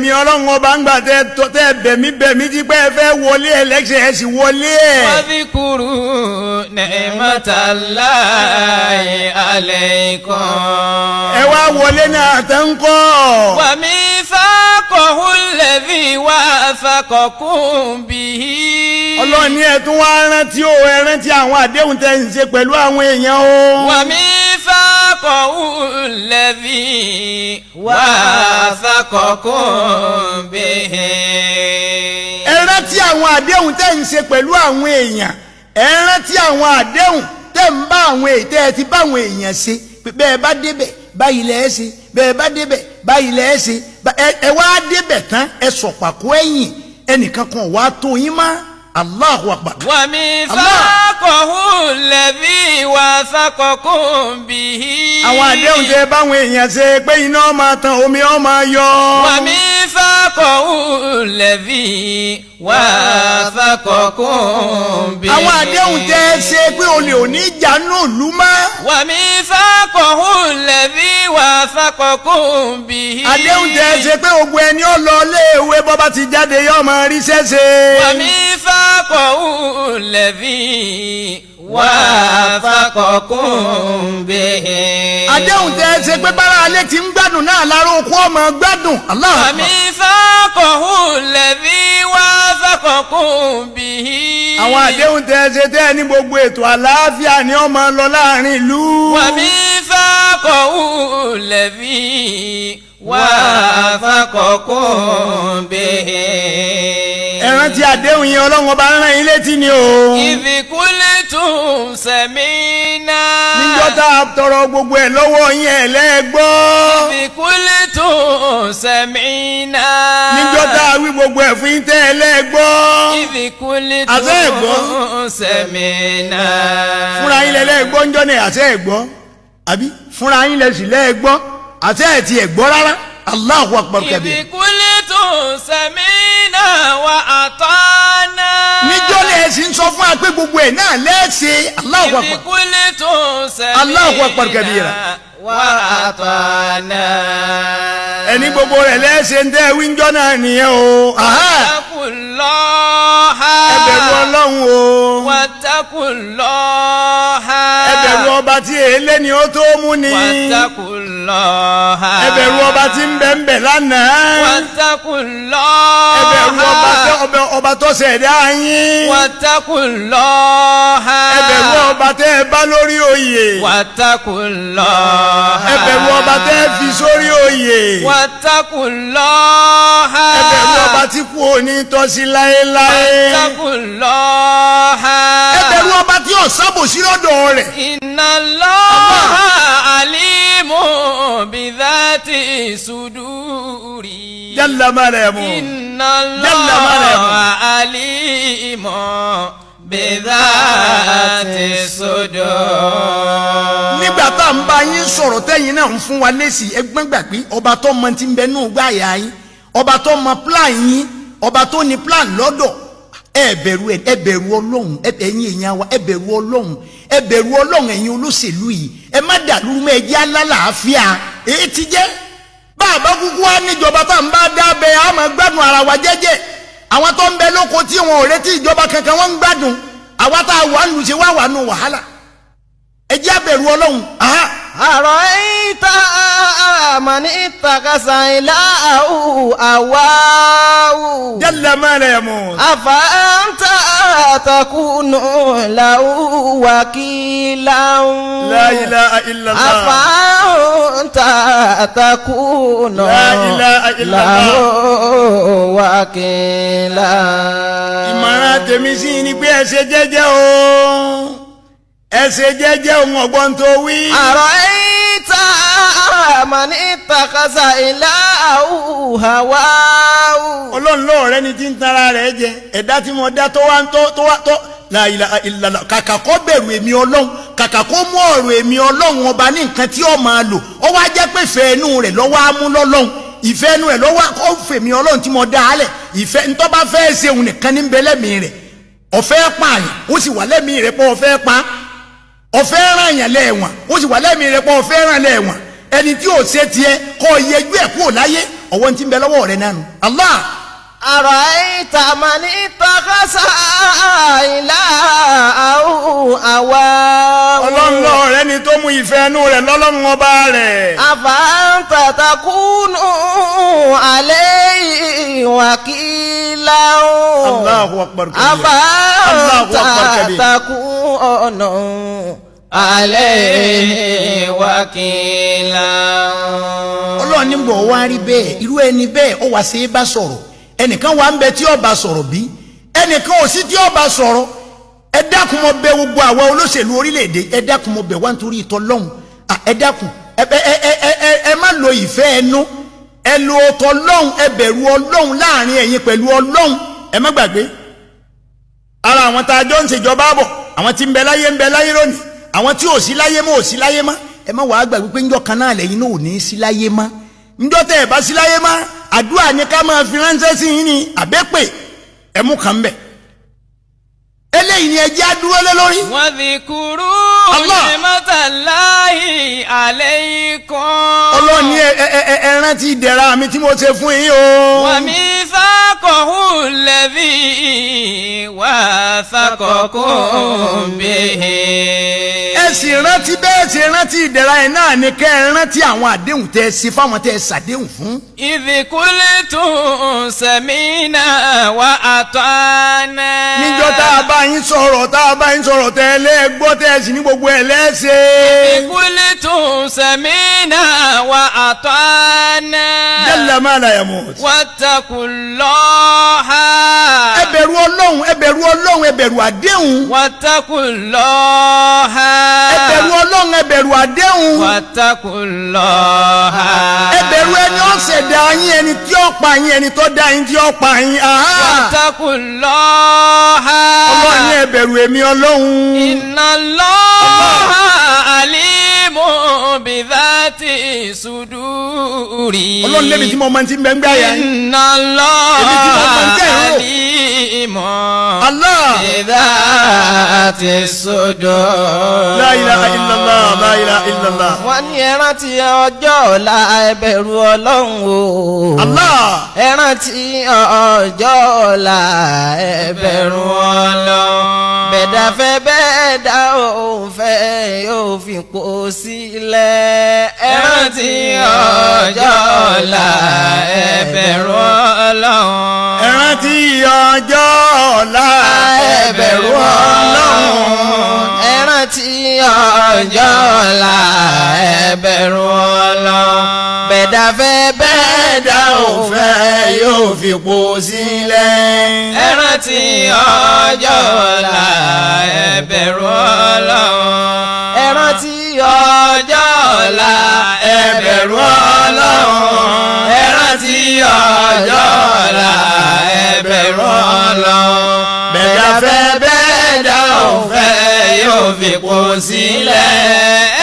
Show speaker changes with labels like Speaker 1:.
Speaker 1: Mi Ọlọ́run Ọba ń gbà tẹ́ bẹ̀mí bẹ̀mí tí pé ẹ fẹ́ wọlé election, ẹ sì wọlé ẹ̀.
Speaker 2: واذكروا نعمة الله عليكم.
Speaker 1: Ẹ wá wọlé náà tẹ́ ń kọ́.
Speaker 2: وميثاقه الذي واثقكم به.
Speaker 1: Ọlọ́run ní ẹ tún wá rántí o, ẹ rántí àwọn àdéhùn tẹ́ ń ṣe pẹ̀lú àwọn èèyàn o.
Speaker 2: وميثاقه الذي واثقكم به.
Speaker 1: Ẹ rántí àwọn àdéhùn tẹ́ ń ṣe pẹ̀lú àwọn èèyàn. Ẹ rántí àwọn àdéhùn tẹ́ ń bá àwọn èèyàn, tẹ́ ẹ ti bá àwọn èèyàn ṣe pé bẹ́ẹ̀ bá débẹ̀, báyìí lẹ́ ẹ ṣe, bẹ́ẹ̀ bá débẹ̀, báyìí lẹ́ ẹ ṣe. Ẹ wá débẹ̀ tán, ẹ sọ̀pàkó ẹ̀yìn, ẹnìkan kan wàá tó yín mọ́. Allahu Akbar.
Speaker 2: وميثاقه الذي واثقكم به.
Speaker 1: Àwọn àdéhùn tẹ́ báwọn èèyàn ṣe pé iná máa tan, omi ó máa yọ.
Speaker 2: وميثاقه الذي واثقكم به.
Speaker 1: Àwọn àdéhùn tẹ́ ṣe pé olè ò ní jà nù lù mọ́.
Speaker 2: وميثاقه الذي واثقكم به.
Speaker 1: Àdéhùn tẹ́ ṣe pé ogun ẹni ó lọ léèwé, bọ́ba ti jáde, yóò máa ríṣẹ́ ṣe.
Speaker 2: وميثاقه الذي واثقكم به.
Speaker 1: Àdéhùn tẹ́ ṣe pé bára alẹ́ ti ń gbádùn náà lára okú ọmọ gbádùn. Allahu Akbar.
Speaker 2: وميثاقه الذي واثقكم به.
Speaker 1: Àwọn àdéhùn tẹ́ ṣe tẹ́ ní gbogbo ètò àlàáfíà ni ó máa lọ láàrin ìlú.
Speaker 2: وميثاقه الذي واثقكم به.
Speaker 1: Ẹ rántí àdéhùn yẹn, Ọlọ́run Ọba ń rán yín létí ni o.
Speaker 2: إذ قلتم سمعنا.
Speaker 1: Níjọ́ tá a tọrọ gbogbo ẹ̀ lọ́wọ́ yín, ẹ̀ lẹ́ẹ̀gbọ́.
Speaker 2: إذ قلتم سمعنا.
Speaker 1: Níjọ́ tá a wí gbogbo ẹ̀ fún yín, tẹ́ ẹ lẹ́ẹ̀gbọ́.
Speaker 2: إذ قلتم
Speaker 1: Àṣẹ ẹ̀gbọ́.
Speaker 2: سمعنا.
Speaker 1: Fúnra yín lẹ lẹ́ẹ̀gbọ́ ńjọ́ náà, àṣẹ ẹ̀gbọ́ àbí? Fúnra yín lẹ sì lẹ́ẹ̀gbọ́, àṣẹ ẹ̀ ti ẹ̀gbọ́ rárá? Allahu Akbar kabir.
Speaker 2: إذ قلتم سمعنا وأطعنا.
Speaker 1: Níjọ́ lẹ̀ sì ń sọ fún wa pé gbogbo ẹ̀ náà lẹ́ẹ̀ṣẹ̀. Allahu
Speaker 2: إذ
Speaker 1: Akbar.
Speaker 2: قلتم سمعنا
Speaker 1: Allahu Akbar kabira.
Speaker 2: وأطعنا.
Speaker 1: Ẹni gbogbo rẹ̀ lẹ́ẹ̀ṣẹ̀ ń tẹ́ wíńjọ́ náà nìyẹn o. Aha.
Speaker 2: واتقوا الله.
Speaker 1: Ẹ bẹ̀rù Ọlọ́run o.
Speaker 2: واتقوا الله.
Speaker 1: Ẹ bẹ̀rù ọba tí èélé ni ó tó mú ni.
Speaker 2: واتقوا الله.
Speaker 1: Ẹ bẹ̀rù ọba tí ń bẹ ń bẹ lánàá.
Speaker 2: واتقوا الله.
Speaker 1: Ẹ bẹ̀rù ọba tó ṣẹ̀dá yín.
Speaker 2: واتقوا الله.
Speaker 1: Ẹ bẹ̀rù ọba tẹ́ ẹ bá lórí oyè.
Speaker 2: واتقوا الله.
Speaker 1: Ẹ bẹ̀rù ọba tẹ́ ẹ fi sórí oyè.
Speaker 2: واتقوا الله.
Speaker 1: Ẹ bẹ̀rù ọba tí kú òní tọ́ sí láéláé.
Speaker 2: واتقوا الله.
Speaker 1: Ẹ bẹ̀rù ọba tí ò sábòsí lọ́dọ̀ rẹ̀.
Speaker 2: إن الله عليم بذات الصدور.
Speaker 1: Jalla ma la yamun.
Speaker 2: إن
Speaker 1: جل ما لا
Speaker 2: الله
Speaker 1: يموت.
Speaker 2: عليم بذات الصدور.
Speaker 1: Nígbà tá à ń bá yín sọ̀rọ̀, tẹ́yìn náà ń fún wa lésì, ẹgbọ́n gbà pé ọba tó mọ ti ń bẹ nù gbáyà yín, ọba tó mọ plan yín, ọba tó ní plan lọ́dọ̀, ẹ bẹ̀rù ẹ. Ẹ bẹ̀rù Ọlọ́run. Ẹ̀yin èèyàn wa, ẹ bẹ̀rù Ọlọ́run, ẹ bẹ̀rù Ọlọ́run. Ẹ̀yin olóṣèlú yìí, ẹ má dàlúrú mọ́, ẹ jẹ́ alálàáfíà. Èyí ti jẹ́ bá a bá kúkú wá níjọba tá à ń bá dá bẹ, á máa gbádùn ara wa jẹ́jẹ́. Àwọn tó ń bẹ lóko tí wọn ò retí ìjọba kankan, wọ́n ń gbádùn. Àwa tá a wà nù ṣe wá wà nù wàhálà. Ẹ jẹ́ á bẹ̀rù Ọlọ́run. Aha.
Speaker 3: أرأيت من اتخذ إلهه هواه.
Speaker 1: Jalla ma la yamut.
Speaker 3: أفأنت تكون له وكيلا.
Speaker 1: La ilaha illallah.
Speaker 3: أفأنت تكون
Speaker 1: La ilaha illallah.
Speaker 3: له وكيلا.
Speaker 1: Ìmọ̀ràn tèmi sí ni pé ẹ ṣe jẹ́jẹ́ o, ẹ ṣe jẹ́jẹ́ òun ọ̀gbọ́n tó wí.
Speaker 3: أرأيت من اتخذ إلهه هواه.
Speaker 1: Ọlọ́run lọ́ọ̀rẹ́ ni tí ń tanra rẹ̀ jẹ, ẹ̀dá tí mo dá tó wá ń tó wá tó la ilaha illallah. Kàkà kó bẹ̀rù èmi Ọlọ́run, kàkà kó mú ọ̀rọ̀ èmi Ọlọ́run Ọba ní nǹkan tí ó máa lò, ó wá jẹ́ pé ìfẹ́ inú rẹ̀ lọ́wọ́ á mú lọ́lọ́run, ìfẹ́ inú rẹ̀ lọ́wọ́ ó fèmí Ọlọ́run tí mo dá a lẹ̀. Ìfẹ́ ntọ́ bá fẹ́ ṣe òun nìkan ní bẹ lẹ́mìí rẹ̀. Ọ̀fẹ́ pààyàn, ó sì wà lẹ́mìí rẹ̀ pé ọ̀fẹ́ pa. Ọ̀fẹ́ ràn yàn lẹ́ẹ̀wọ̀n, ó sì wà lẹ́mìí rẹ̀ pé ọ̀fẹ́ ràn lẹ́ẹ̀wọ̀n. Ẹni tí ò ṣe tiẹ̀ kọ́ yẹjú ẹ̀ kúrò láyé. Ọwọ́ ti ń bẹ lọ́wọ́ rẹ̀ nánu. Allah.
Speaker 3: أرأيت من اتخذ إلهه هواه
Speaker 1: Ọlọ́run rẹ ni tó mú ìfẹ́ ẹnu rẹ̀ lọ́lọ́run ọba rẹ̀.
Speaker 3: أفأنت تكون عليه وكيلا
Speaker 1: Allahu akbar kabir. Allahu akbar
Speaker 3: أفأنت
Speaker 1: kabir.
Speaker 3: تكون
Speaker 2: عليه وكيلا.
Speaker 1: Ọlọ́run ní bọ̀ wá rí bẹ́ẹ̀, irú ẹni bẹ́ẹ̀ ó wá sí bá sọ̀rọ̀. Ẹnìkan wà ń bẹ tí ó bá sọ̀rọ̀ bí, ẹnìkan ò sí tí ó bá sọ̀rọ̀. Ẹ dákun, mo bẹ̀ gbogbo àwa olóṣèlú orílẹ̀-èdè, ẹ dákun, mo bẹ̀ wá nítorí ìtọ́lọ́hún. Ẹ dákun, ẹ ẹ ẹ ẹ ẹ má lo ìfẹ́ ẹnu, ẹ lo ọtọ́lọ́hún, ẹ bẹ̀rù Ọlọ́hun láàrin ẹ̀yin pẹ̀lú Ọlọ́hun. Ẹ má gbàgbé ara àwọn tá a jọ ń ṣèjọba bọ̀, àwọn tí ń bẹ láyé ń bẹ láyé lónìí, àwọn tí ò sí láyé mọ́ ò sí láyé mọ́. Ẹ má wàá gbàgbé pé ńjọ́ kan náà lẹ́yìn náà ò ní í sí láyé mọ́. Ńjọ́ tẹ́ ẹ bá sí láyé mọ́, àdúrà ni ká máa fi ránṣẹ́ sí yín ní àbẹ́pẹ́ ẹ mú kàn bẹ̀. Eléyìí ni ẹ jẹ́ á dúró lé lórí.
Speaker 2: واذكروا
Speaker 1: Allah.
Speaker 2: نعمة الله عليكم.
Speaker 1: Ọlọ́run ní ẹ ẹ ẹ ẹ rántí ìdẹ̀ra mi tí mo ṣe fún yín o.
Speaker 2: وميثاقه الذي واثقكم به.
Speaker 1: Ẹ sì rántí bẹ́ẹ̀ ṣe rántí ìdẹ̀ra ẹ̀ náà ni kẹ́ ẹ rántí àwọn àdéhùn tẹ́ ẹ ṣe fáwọn tẹ́ ẹ ṣàdéhùn fún.
Speaker 2: إذ قلتم سمعنا وأطعنا.
Speaker 1: Níjọ́ tá a bá yín sọ̀rọ̀, tá a bá yín sọ̀rọ̀, tẹ́ ẹ lẹ́ẹ̀gbọ́, tẹ́ ẹ sì ní gbogbo ẹ̀ lẹ́sẹ̀.
Speaker 2: قلتم سمعنا وأطعنا.
Speaker 1: جل من لا يموت.
Speaker 2: واتقوا الله.
Speaker 1: Ẹ bẹ̀rù Ọlọ́run, ẹ bẹ̀rù Ọlọ́run, ẹ bẹ̀rù àdéhùn.
Speaker 2: واتقوا الله.
Speaker 1: Ẹ bẹ̀rù Ọlọ́run, ẹ bẹ̀rù àdéhùn.
Speaker 2: واتقوا الله.
Speaker 1: Ẹ bẹ̀rù ẹni ó ṣẹ̀dá yín, ẹni tí ó pa yín, ẹni tó dá yín tí ó pa yín. Aha.
Speaker 2: واتقوا الله.
Speaker 1: Ọlọ́run ní ẹ bẹ̀rù èmi Ọlọ́run.
Speaker 2: إن الله عليم بذات الصدور.
Speaker 1: Ọlọ́run lébi tí mo máa ti ń bẹ́ ń gbá yẹn.
Speaker 2: إن الله
Speaker 1: Èmi tí mo máa ń tẹ̀ ń rò.
Speaker 2: عليم
Speaker 1: Allah.
Speaker 2: بذات الصدور.
Speaker 1: لا إله إلا الله، لا إله إلا الله.
Speaker 3: Wọ́n ní ẹ rántí ọjọ́ ọ̀la, ẹ bẹ̀rù Ọlọ́run o.
Speaker 1: Allah.
Speaker 3: Ẹ rántí ọjọ́ ọ̀la, ẹ bẹ̀rù
Speaker 2: Ọlọ́run.
Speaker 3: Bẹ̀dà fẹ́ bẹ́ẹ̀ dá òun fẹ́ yóò fi kó sílẹ̀.
Speaker 2: Ẹ rántí ọjọ́ ọ̀la, ẹ bẹ̀rù Ọlọ́run.
Speaker 1: Ẹ rántí ọjọ́ ọ̀la,
Speaker 3: Ẹ bẹ̀rù Ọlọ́run. Ẹ rántí ọjọ́ ọ̀la, ẹ bẹ̀rù Ọlọ́run. Bẹ̀dà fẹ́ bẹ́ẹ̀ dá òun fẹ́
Speaker 1: yóò fi kó sílẹ̀.
Speaker 2: Ẹ rántí ọjọ́ ọ̀la, ẹ bẹ̀rù Ọlọ́run.
Speaker 3: Ẹ rántí
Speaker 2: Ọjọ́ ọ̀la, ẹ bẹ̀rù Ọlọ́run. Ẹ rántí ọjọ́ ọ̀la, ẹ bẹ̀rù Ọlọ́run.
Speaker 1: Bẹ̀dà fẹ́ bẹ́ẹ̀ dá
Speaker 2: Ò fẹ́ yóò fi kó sílẹ̀.